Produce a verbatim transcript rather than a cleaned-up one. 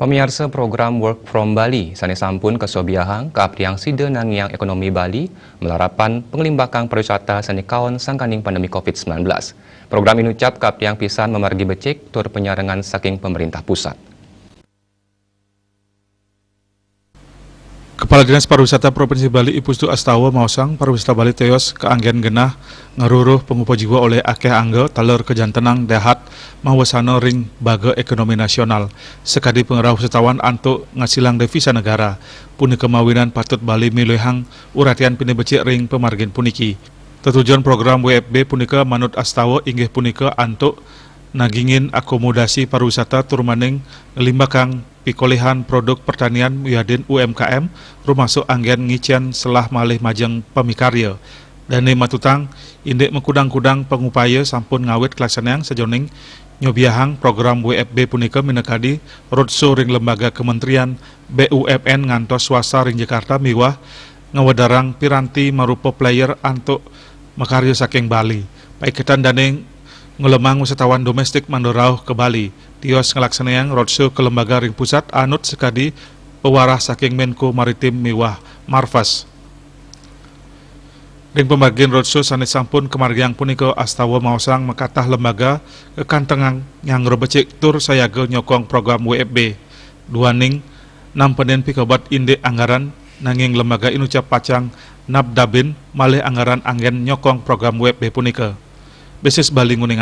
Pamiarsa, program Work from Bali sane sampun kasobiahang kaaptiang sida nangiang ekonomi Bali malarapan panglimbakang pariwisata sane kaon sangkaning pandemi covid sembilan belas. Program inucap kaaptiang pisan mamargi becik tur panyarengan saking pemerintah pusat. Kepala Dinas Pariwisata Provinsi Bali I Pustu Astawa maosang pariwisata Bali tios kaanggen genah ngaruruh pangupa jiwa olih akeh angga taler kajantenang dahat mawasana ring baga ekonomi nasional. Sakadi pangrauh wisatawan antuk ngasilang devisa negara. Punika mawinan patut Bali milihang uratian pinih becik ring pamargin puniki. Tetujon program W F B punika manut Astawa inggih punika antuk nagingin akomodasi pariwisata tur maning nglimbakang pikolihan produk pertanian wiadin U M K M, rumasuk anggen ngicen selah malih majeng pamikarya. Dane matutang, indik makudang-kudang pangupaya sampun ngawit kalaksanayang sajeroning nyobiahang program W F B punika minakadi roadshow ring lembaga kementerian, B U M N ngantos swasta ring Jakarta miwah ngawedarang piranti marupa player antuk makarya saking Bali. Paiketan dane nglemang wisatawan domestik mangda rauh ka Bali. Tios nglaksanayang roadshow ka lembaga ring pusat anut sakadi pawarah saking Menko Maritim miwah Marves. Ring pamargin roadshow sane sampun kamargiang punika Astawa maosang makatah lembaga kakantengang nyanggra becik tur sayaga nyokong program W F B. Duaning nampenin pikobet indik anggaran, nanging lembaga inucap pacang nabdabin malih anggaran anggen nyokong program W F B punika. Bisnis Bali nguning